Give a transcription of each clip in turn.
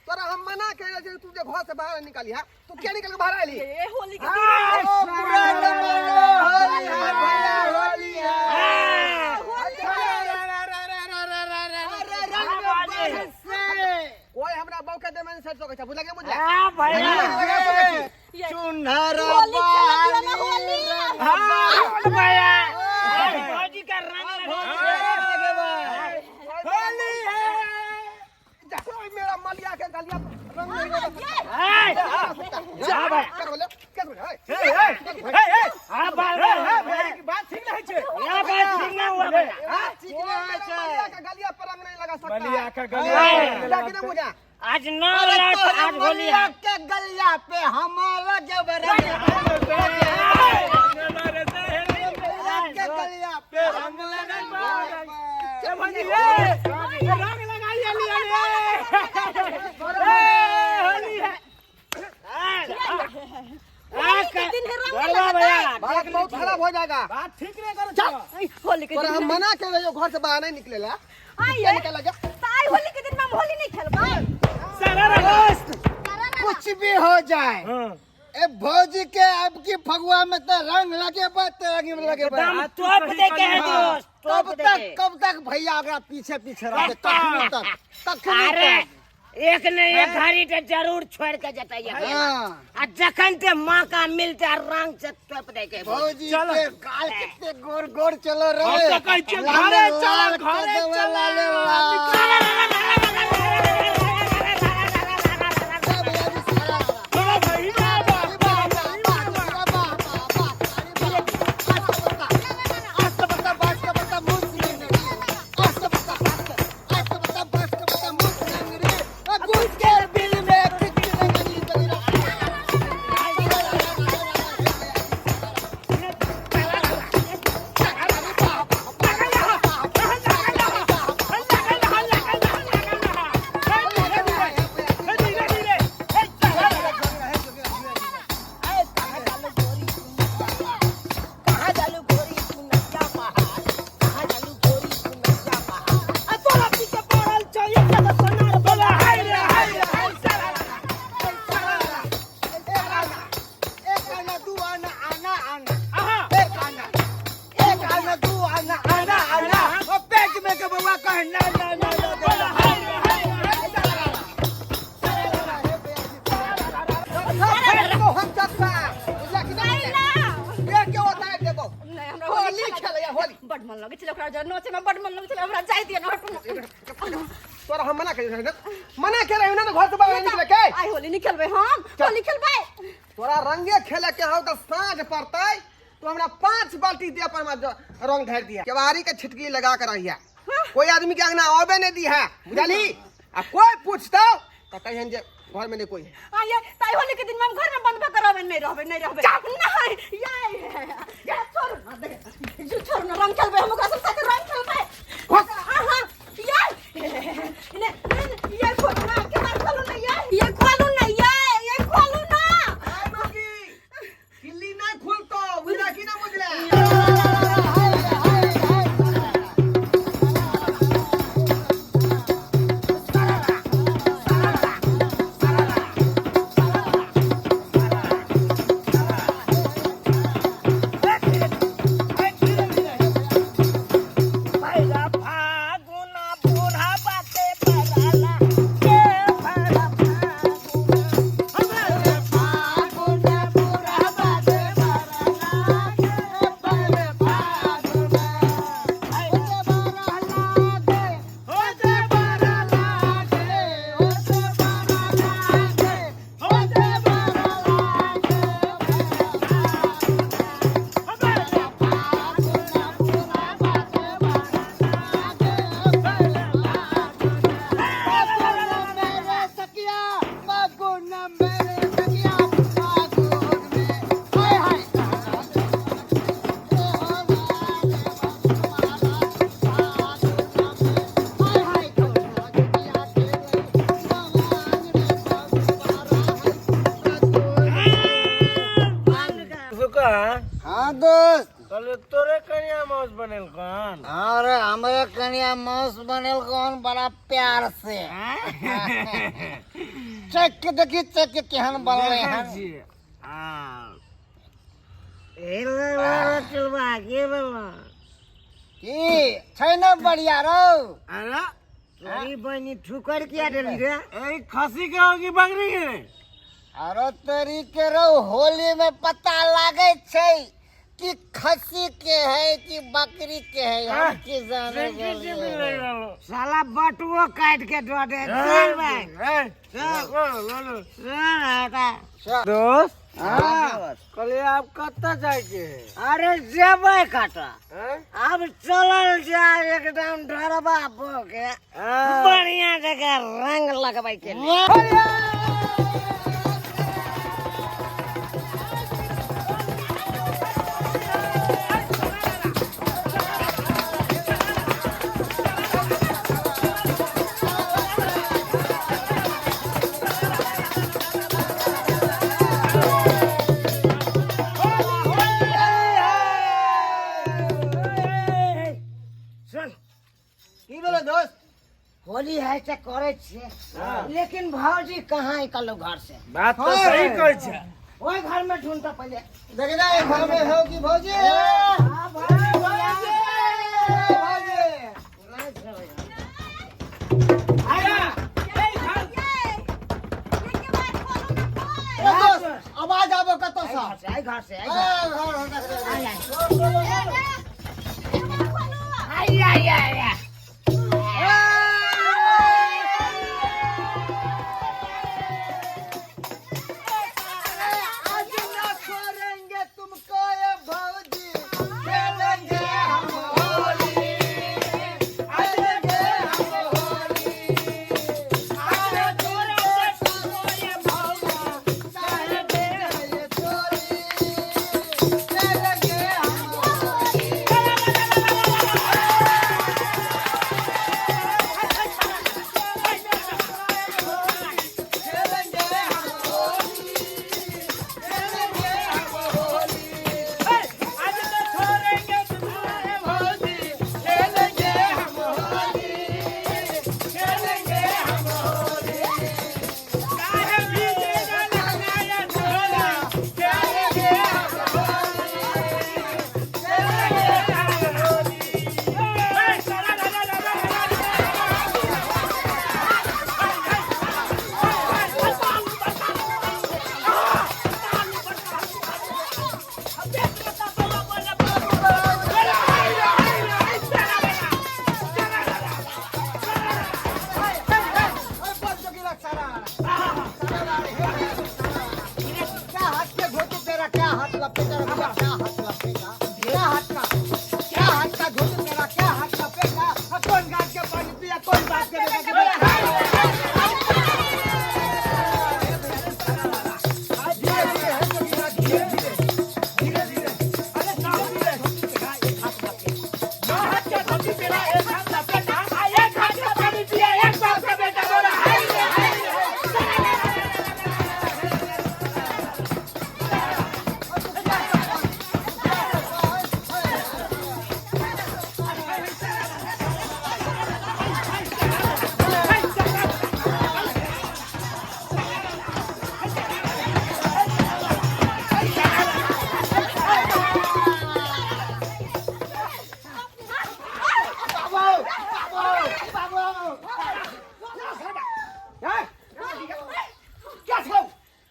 तोरा हम मना के जे तू जे घर से बाहर निकली है, तू क्या निकल के बाहर आइली? ए होली के ओ दिन पुराना मनो होली है भैया, होली है। अरे रंग बरसे। कोई हमरा बहू के देमे नहीं सकै छै, बुझला के बुझला? हाँ भैया। ये चुनहरा होली खेला दिया ना होली। हाँ भैया, आज भौजी का रंग लगा। होली है। जा, कोई मेरा मलिया के गलिया पर रंग नहीं लगा सकता। जा भाई। कर बोले, कर बोले, हे। हाँ भाई, बात ठीक नहीं छे। यहाँ बात ठीक ना हुआ भैया। हाँ, ठीक कोई नहीं मेरा छै। मलिया के गलिया पर रंग नहीं लगा सकता। मलिया के गलिया बुझला कि नहीं बुझा? आज 9 अरे लाख तोहरे आज होली मलिया है। के गलिया पे हमारा जब रंग के गलिया पे रंग रंग लगाइए लिया होली है। होली के दिन है रंग गरबा भैया। बात बहुत खराब हो जाएगा। बात ठीक नहीं करो छो। होली के तोरा दिन हम मना के रहियो घर से बाहर नहीं निकलेला। आई क्या निकल जा? ताई होली के दिन में हम होली नहीं खेलबै। दोस्त, कुछ भी हो जाए, ए भौजी के अब की फगुआ में तो रंग लगे बा, तो रंग लगे बा। एकदम तोप दे के है दोस्त, तोप कब दे तक के। कब तक भैया ओकरा पीछे पीछे रहते, कखनी तक, तखनी अरे तक। एक ने एक घड़ी तो जरूर छोड़ के जतैया भैया। हाँ। आ जखन ते मौका मिलते रंग से तोप दे के। भौजी के गाल कितने गोर गोर चलो रे। हम तो कहै छियै, लाले घरे चल, लाल घरे कर देबै, चल। लाले लाल। कहाँ जालू गोरी तू नैया पहाड़, कहाँ जालू गोरी तू नैया पहाड़, आ तोरा पीछे पड़ल छौ एक जगह सोनार बोला हाय रे हाय रे हाय। एक आना दू आना आना आना, एक आना, एक आना दू आना आना आना, और पेट में के बउआ कहे ना ना ना ना। तो हम चक्का, बुझला कि नहीं बुझला? ये के होता है देबो। नहीं हमरा होली खेलैया होली। बड मन लगै छलै ओकरा जर नोचे में, बड मन लगै छलै हमरा, जाय दिअ न हटू न। तोरा हम मना के रहियो ना, मना के रहियो ना घर से बाहर निकले के। आइ होली नहीं खेलबै हम, होली खेलबै। तोरा रंगे खेले के हौ त साँझ पड़तै तो हमरा 5 बाल्टी दे पर हमरा रंग ढार दिया। केवाड़ी के छिटकी लगा के रहिया, कोई आदमी के अंगना आबे नहीं दी है, बुझली? आ कोई पूछतो त कहियन जे घर में नहीं कोई है। आ ये ताई होली के दिन में हम घर में बंद भ के रहबै, नहीं रहबै, नहीं रहबै, नहीं। ये ये छोड़ू ना, देख जो छोड़ू ना, रंग खेलबै हम ओकरा सब साथे रंग खेलबै। आहा ये ने ये खोलू ना, केवाड़ खोलू ना, ये खोलू ना, ये खोलू ना। ए मुर्गी, किल्ली नहीं खुलतो, बुझला कि ना बुझला? भैया फागुना बूढ़ा बाटे बराला के भैया फागुना, हाँ दोस्त। कहलियो तोरे कनिया माउस बनेल कौन? अरे हमरे कनिया माउस बनेल कौन बड़ा प्यार से। चेक के देखी, चेक के केहन बनले देखै हन। छियै। आ की छै ने बढ़िया रौ? अरे तोरी बहिनी ठुकर किया देली रे? ए खसी के हो कि बकरी के रे? अरे तोरी के रौ, होली में पता लागे छै कि खस्सी के है कि बकरी के है, हम की जाने सेम चीज गेलियै। मिल रहलो। साला बटुओ काट के दऽ दे। चल भाई, ए, चल, लो, लो। चल हटा। दोस्त हाँ। कहलिए आप कतऽ जायके है? अरे जेबै कतऽ, हैं? आब चलल जाय एकदम ढरबा के हाँ। बढ़िया जगह रंग लगबै के लिए। सुन, की बोलो दोस्त? होली है तऽ करै छियै, लेकिन भौजी कहाँ निकललो घर से? बात तो सही कहै छै। ओहि घर में ढूंढता पहिले। देखी ना, घर में हो कि भौजी? हाँ, भौजी। भौजी। ए दोस्त, आवाज आबो कतौ से? आई घर से, आई ए, घर। घर हो देख रे। आई आई आई आई आई। आज ना छोड़ेंगे तुमको ये भौजी, खेलेंगे हम होली, खेलेंगे हम होली। आज तुमको छोड़ो ये भौजी, चाहे मेरा ये चोरी, खेलेंगे हम होली। खेलेंगे हम होली, खेलेंगे हम होली। आज तो छोड़ेंगे तुम्हारे भौजी, खेलेंगे हम होली, खेलेंगे हम होली। काहे भीजेगा लहंगा या झोला, खेलेंगे हम होली, खेलेंगे हम होली। ए, सारा ला ला ला ला ला ला। क्या हाथ के धोती तेरा, क्या हाथ लपेटा रखा, क्या हाथ लपेटा, क्या हाथ का, क्या हाथ का धोती तेरा, क्या हाथ लपेटा, अब कौन घाट के पानी पिया, कौन बात के बेटा के बेटा। धीरे धीरे है जोगीरा, धीरे धीरे, धीरे धीरे। अरे साहब, धीरे। हाथ का धोती तेरा एक हाथ लपेटा, आ एक हाथ का पानी पिया, एक बाप का बेटा बोला हाय रे हाय रे। क्या छलौ?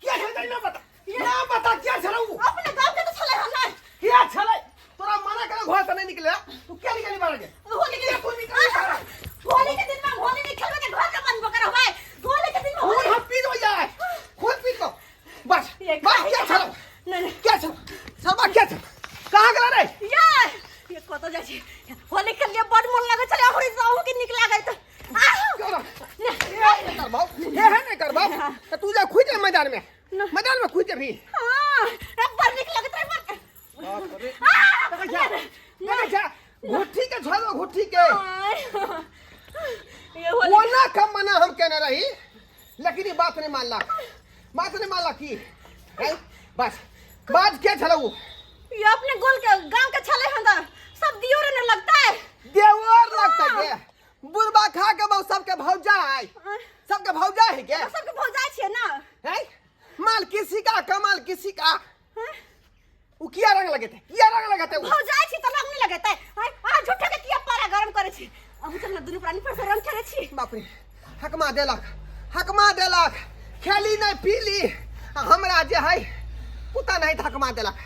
क्या छलौ? ना बता, ना बता, क्या छलौ? अपने गाँव के तो छलै हन नहि। क्या छलै? तोरा मना करे घर से नहीं निकले, तू क्या निकली बाहर के? होली के तू निकली बाहर। होली के दिन में होली नहीं खेलबे के घर के बंद कर होबै। होली के दिन में खून होली हम पी दो यार, खून पी दो बस। ये बस क्या छलौ? नहीं नहीं। क्या छलौ शर्मा, क्या छलौ? कहाँ गेला रे? यार ये कतऽ जाइ छी? होली खेलिए बड़ मोन लागै छलै, अहुँ अहूँ के नीक लागै तऽ क्यों ना? ये नहीं करबाओ, ये है नहीं करबाओ तो तू जा खुद जा मैदान में, मैदान में खुद जा भी। हाँ, बड़ नीक लगैत रहै बड़। देखै छा, देखै छा, घुट्ठी के छोड़ो, घुट्ठी के। ये होली कोना कम मना हम केने रही, लेकिन ई बात नहीं मानला, बात नहीं मानला की हैं? बस बात क्या छलौ? ये अपने गोल के गांव के छले हन त सब दियोरे न लगता है। देवर लगता है बुढ़बा खा के बहु सबके भौजा है, सबके भौजा है के? सबके भौजा छियै ना। है माल किसी का कमाल किसी का। उ किया रंग लगेते, किया रंग लगेते उ? भौजा छी त रंग नहीं लगेते। आ झूठे के किया पारा गरम करे छी। अहूँ चल ना दुनू प्राणी पर से रंग खेले छी। बाप रे, हकमा देलक, हकमा देलक, खेली नहीं पीली आ हमरा जे है कुत्ता नहीं हकमा देलक।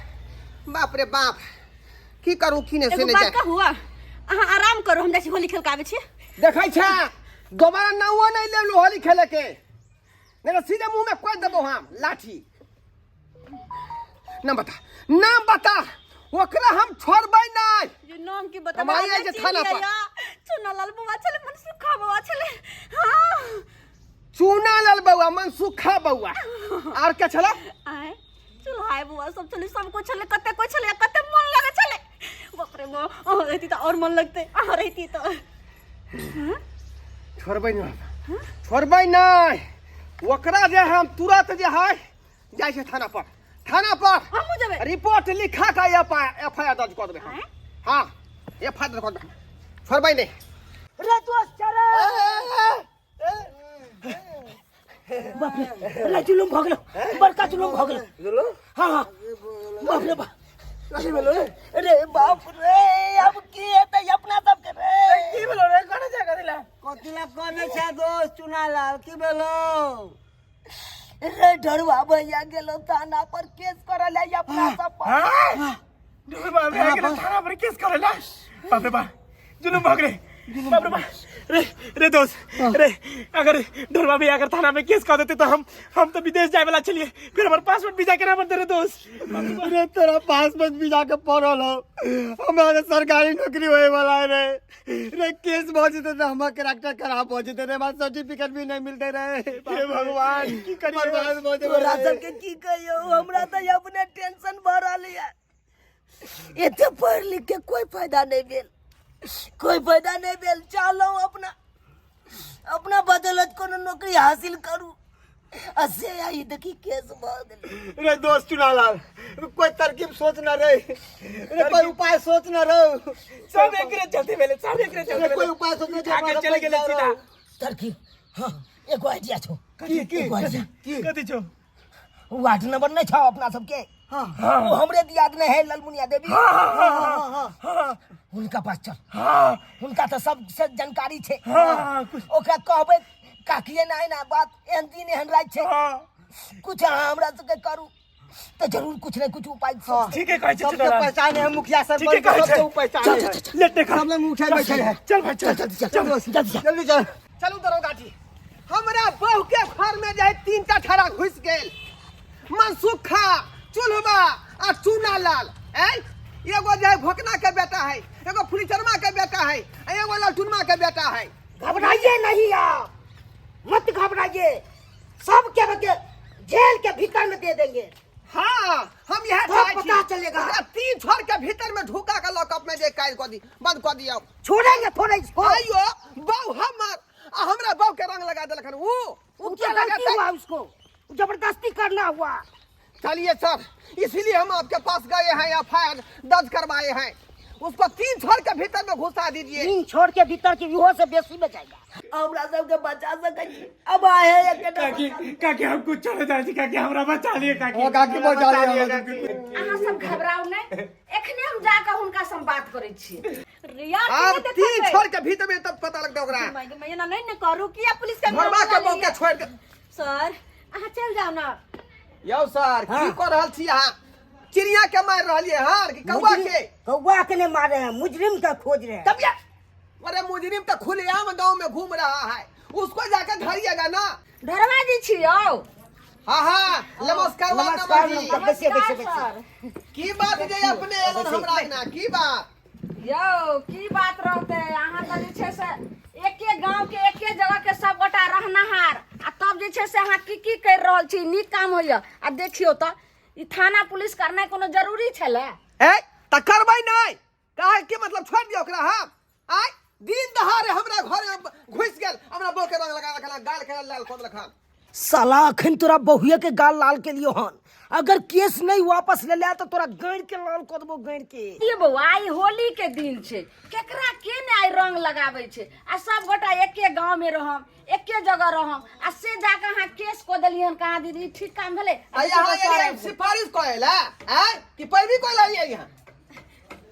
बाप रे बाप, की करू की नहीं से एगो नहीं बात जाए। कहू, अहाँ आराम करू, हम जाइ छी होली खेल के आबै छी। देखै छै दोबारा नावो नहीं लेलू होली खेले के, नहीं तो सीधे मुंह में कोई देबो हम लाठी। नाम बता, नाम बता, ओकरा हम छोड़बै नहीं। ये नाम की बता हम आइए जे थाना पर। चुनालाल बउआ छले, मनसुखा बउआ छले। हाँ चूनालाल बउआ, मनसुखा बउआ, आर के छला? आए चुल्हाय बउआ सब छले, सब कुछ छले, कते कोई छले, कते मन लगे छले। बाप रे बाप, अहाँ रहती त और मन लगते, अहाँ रहती त। छोड़बै नहीं, छोड़बै नहीं ओकरा जे हम तुरंत जे है जाइ छै थाना पर, थाना पर हमहूँ जेबै। रिपोर्ट लिखा के एफ I R दर्ज कऽ देबै हम। आँय? हाँ, एफ I R दर्ज कऽ देबै, छोड़बै नहीं। रे दोस्त चले। बाप रे, रे जुलुम भऽ गेलो, बड़का जुलुम भऽ गेलो। जुलुम? हाँ हाँ, बाप रे बाप, कथी भेलो रे? रे बाप रे, अब की हेतै अपना सबके रे? की भेलो रे? कोने छै कथी ला? कथी ला कोने छै दोस्त चुनालाल, की भेलो? रे ढरुआ भैया गेलो थाना पर केस करल है अपना सब पर। हाँ? ढोरबा भैया गेलो थाना पर केस करल है? बाप रे बाप, जुलुम भऽ गेलै। बाप रे बाप, रे रे दोस्त रे, अगर ढोरबा भैया अगर थाना में केस कर देते तो हम तो विदेश जाए वाला चलिए, फिर हमारे पासपोर्ट वीजा केना बनते रे दोस्त? अरे तेरा पासपोर्ट वीजा के पड़ल हो, हमरा सरकारी नौकरी होए वाला है रे। रे केस भऽ जेतै तऽ हमर कैरेक्टर खराब भऽ जेतै रे, हमरा सर्टिफिकेट भी नहीं मिलते रे। हे भगवान, की करिए? बर्बाद भऽ जेबै तोरा रे। सबके की कहियौ, हमरा तऽ अपने टेंशन भऽ रहल यऽ। एते पढ़ लिख के कोई फायदा नहीं भेल, कोई फायदा नहीं भेल। चलो अपना अपना बदौलत कोनो नौकरी हासिल करू, आ से आई देखी केस भऽ गेलै। रे दोस्त चुनालाल, कोई तरकीब सोच ना रे, रे कोई उपाय सोच ना रे। सब एकरे चलते भेलै, सब एकरे चलते रे कोई भेलै। उपाय सोच ना उठा के चले गेलै सीधा। तरकीब? हाँ, एगो आइडिया छौ। की की एगो आइडिया। की? कथी छौ? वार्ड नंबर नहीं छौ अपना सबके? हाँ। वो हमरे दियाद में है ललमुनिया देवी। हाँ हाँ हाँ हाँ। हुनका पास चल। हाँ। हुनका तो सब से जानकारी छे। हाँ, कुछ ओकरा कहबै काकिए ना ना बात, एहन दिन एहन राति छे। हाँ। कुछ अहाँ हमरा सबके करू तो जरूर कुछ न कुछ उपाय हाँ। ठीके कहै छै सबके चुनालाल। पहचान है मुखिया ठीके सरपंच, कहै छै। सबके पहचान चल, है। चल, चल, लेट देखा। सब लोग उठे बैठे है। चल भाई, चल। चल चल चल जल्दी चल। जल्दी चल। चलू दरोगा जी, हमरा बहू के घर में जे है 3 टा ठड़ा घुस गेल, मनसुखा, चूल्हबा आ चूनालाल। ऐ एगो जे है भोकना के बेटा है, एगो फुलिचरमा के बेटा है, आ एगो ललटुनमा के बेटा है। घबराइए नहीं आप, मत घबराइए, सबके बके जेल के भीतर में दे देंगे। हाँ, हम यह तब चाहै छी। पता चलेगा। ओकरा 3 छोड़ के भीतर में ढुका के लॉकअप में जे काज कऽ दी, बंद कऽ दियौ। छोड़ेंगे थोड़े इसको। आइयो बहू हमर, आ हमरा बहू के रंग लगा देलखन ऊ। ऊ ऊ किया तो गलती लगेतै? हुआ, उसको जबरदस्ती करना हुआ। चलिए सर, इसीलिए हम आपके पास गए हैं, एफ I R दर्ज करवाए हैं। उसको 3 छोड़ के भीतर में घुसा दीजिए। 3 छोड़ के भीतर के व्यूह से बेसी में जाएगा। हमरा सबके बचा सकै छी। अब आए हैं एक काकी, काकी हम कुछ छोड़े जाए छी, काकी हमरा बचा लिए, काकी। ओ, काकी बचा लिए हमरा काकी। अहाँ सब घबराउ नहि, एखने हम जाके हुनका से बात करै छी। रिया अब के 3 देखबै। छोड़ के भीतर में तब पता लगता ओकरा। मैं ना नहीं न करू किया पुलिस के घरवा के बहू के छोड़ के। सर अहाँ चल जाओ ना। यौ सर, की कर रहल छी अहाँ? चिड़िया के मार रहलियै हन कि कौआ के? कौआ के नहीं मारे हैं, मुजरिम का खोज रहे हैं। तब या अरे मुजरिम तो खुलेआम गांव में घूम रहा है, उसको जाकर धरिएगा ना। धरवा जी छी यौ। हाँ हाँ, नमस्कार वार्ड नमस्कार, नंबर जी। नमस्कार। बैसिए, बैसिए, नमस्कार, बैसिए। सर। की बात जे अपने एलन हमरा ना, की बात? यौ की बात रहते, अहाँ तऽ जे छै से एके गांव के एके जगह के सब गोटा रहनहार, आ तब जे छै से अहाँ की की करि रहल छी, नीक काम होइया। आ देखियौ तऽ ई थाना पुलिस करनाइ कोनो जरूरी छलै? ए तऽ करबै नहि, काहे के मतलब छोड़ि दियौ ओकरा हम। आइ दिन दहाड़े हमरा घर में घुसि गेल, हमरा बहू के रंग लगा देलखन, गाल के लाल कऽ देलखन। साला अखन तोरा बहुए के गाल लाल के लियो हन, अगर केस नहीं वापस ले ले तो तोरा गैर के लाल कऽ देबो गैर के। ये बौआ आइ होली के दिन छै, केकरा के ने आइ रंग लगाबै छै, आ सब गोटा एके गांव में रहम एके जगह रहम, आ से जाके अहाँ केस कऽ देलियन कहाँ दीदी, ई ठीक काम भेलै? आ यहाँ एलियै सिफारिश करै ला आँय कि पैरवी करै ला एलियै यहाँ?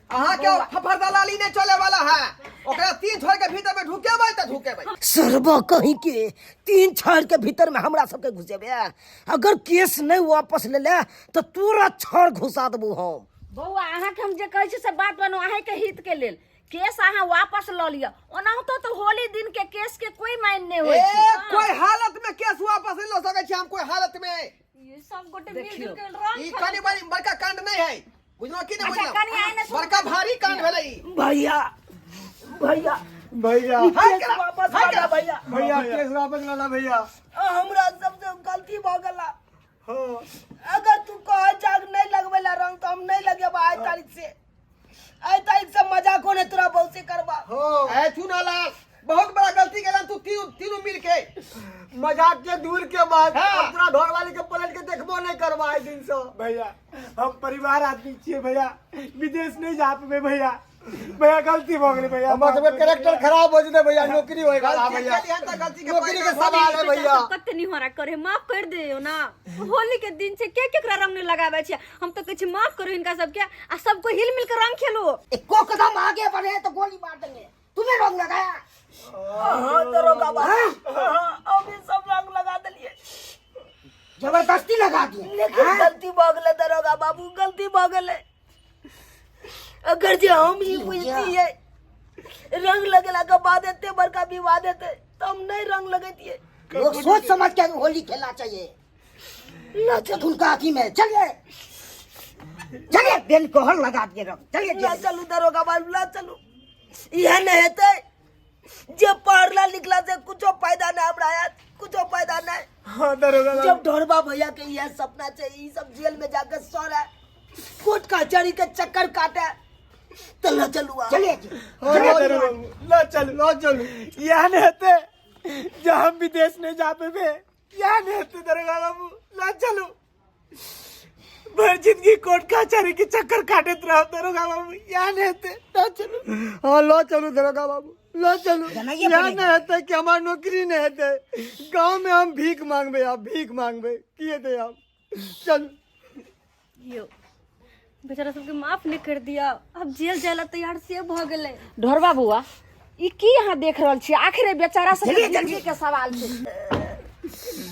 अहाँ के फफर दलाली नहीं चले वाला है, ओकरा तीन छोड़ के भीतर में ढुकेबै तऽ ढुकेबै। सरबा कहीं के तीन छाड़ के भीतर में हमरा सबके घुसेबे, अगर केस नहीं वापस ले ले तो तोरा छाड़ घुसा देबो हम। बौआ अहाँके हम जे कहै छी से बात मानू, अहाँके हित के लेल केस अहाँ वापस लऽ लिअ, ओनाहुतो तऽ होली दिन के केस के कोई मायने नहि होइ ए छै। कोई हालत में केस वापस नहीं लऽ सकै छी हम, कोई हालत में। ये सब गोटे मिल जुल के रंग ई कनि बड़ी बड़का कांड नहीं है, बुझलो कि नहीं? अच्छा, बुझलो कनि आइ ने सुन। बड़का भारी कांड भेलै ई। भैया भैया भैया ई हाय केस करा, वापस हाय लाना करा। भैया। भैया केस वापस लाना भैया। हमरा सबसे गलती भऽ गेला। हाँ। अगर तू कह जाग नहीं लगबेला रंग तो हम नहीं लगेबा आइ तारीख से, आइ तारीख से मजाको नहीं तोरा बहु से करबा। हाँ। ए चुना लाल बहुत बड़ा गलती केलन तू तीनों तीनों मिल के। मजाक के दूर के बाद हाँ। अब तोरा घर वाले के पलट के देखबो नहीं करबा आइ दिन से। भैया हम परिवार आदमी छियै भैया, विदेश नहीं जा पेबे भैया, भैया गलती भऽ गेलै भैया। हमर सबके कैरेक्टर खराब हो जेतै भैया, नौकरी होय वाला गलती भैया। केलियै तऽ गलती के नौकरी के परिणाम सवाल है भैया। सब कते निहोरा करे, माफ कर दियो ना, होली के दिन छै के केकरा रंग नहीं लगाबै छै, हम तो कहै छी माफ करू हिनका सबके आ सबको हिल मिल के रंग खेलू। एको कदम आगे बढ़े तो गोली मार देंगे, तुम्हें रंग लगाया? हाँ दरोगा बाबू, हाँ, हम ई सब रंग लगा देलिए, जबरदस्ती लगा दिए, लेकिन गलती भऽ गेलै दरोगा बाबू, गलती भऽ गेलै। अगर जे हम ई बुझतियै रंग लगेला के बाद एते बड़का विवाद हेतै तऽ हम नहीं रंग लगेतियै। लोग सोच समझ के होली खेलना चाहिए, ना चलू उनका अथी में चलिए चलिए बेल कोहर लगा दिए रंग, चलिए ना चलू दरोगा बाबू, ना चलू। इहे नहीं हेतै जे पढ़ला लिखला से कुछो फायदा नहीं हमरा आयत, कुछो फायदा नहीं। हाँ दरोगा बाबू। जब ढोरबा भैया के यह सपना चाहिए ई सब जेल में जाकर सड़े, कोर्ट कचहरी के चक्कर काटे, तो न चलू आप। चलिए जी। हाँ, दरोगा बाबू, ना चलू, ना चलू। यह नहीं हेतै जे हम विदेश नहीं जा पेबे, यह नहीं हेतै दरोगा बाबू, ना चलू। भर जिंदगी कोर्ट कचहरी के चक्कर काटत रहो दरोगा बाबू, यह नहीं हेतै, ना चलू। हाँ लो चलू दरोगा बाबू, लो चलू। जनाइए यह पड़ेगा। नहीं हेतै कि हमार नौकरी नहीं हेतै, गांव में हम भीख मांगबे, आप भीख मांगबे की हेतै आप, चलू। यो बेचारा सबके माफ नहीं कर दिया, अब जेल जाए ला तैयार से भऽ गेलै। ढोरबा बौआ ई की अहाँ देख रहल छी, आखिर बेचारा सब चलिए, जल्दी। जिंदगी के सवाल छै।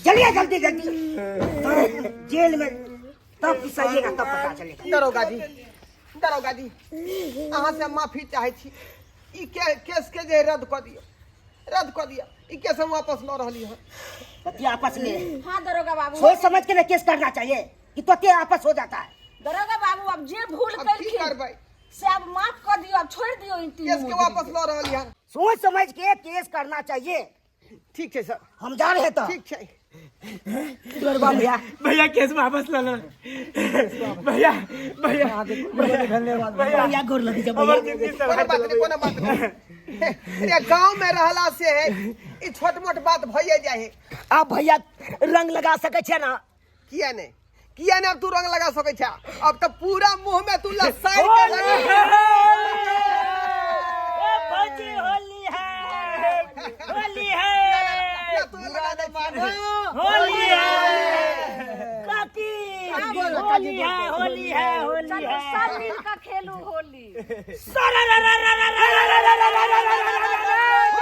चलिए जल्दी जल्दी, जेल में तब पिसाइएगा तब पता चलेगा। दरोगा जी, दरोगा जी अहाँ से माफी चाहे छी, ई केस के जे रद्द कऽ दियौ, रद्द कऽ दियौ, ई केस हम वापस लऽ रहली हँ। पति आपस में हाँ दरोगा बाबू, सोच समझ के ना केस करना चाहिए कि तो आपस हो जाता है। दरोगा बाबू अब जे भूल अब की केलखिन करबै, से अब माफ कऽ दियौ, अब छोड़ि दियौ ई तीनू केस के वापस लऽ रहली हँ। सोच समझ के केस करना चाहिए। ठीक छै सर, हम जा रहे हैं तो। ठीक छै। दरोगा भैया। भैया केस वापस ले लो भैया, भैया धन्यवाद भैया, भैया गोर लग जा हमर भैया। जिंदगी कोनो सवार बात नहीं, कोनो बात नहीं। अरे गांव में रहला से है ई छोट मोट बात भइए जाए है। आप भैया रंग लगा सके छे ना? किया नहीं, किया नहीं अब तू रंग लगा सके छा, अब तो पूरा मुंह में तू लसाई के लगा। फौजी होली है, होली है, तू लगा दे होली है काकी, होली है, होली है, होली चलू है, सब मिल के खेलू होली। सारा रा रा रा रा रा रा रा रा रा रा रा रा रा।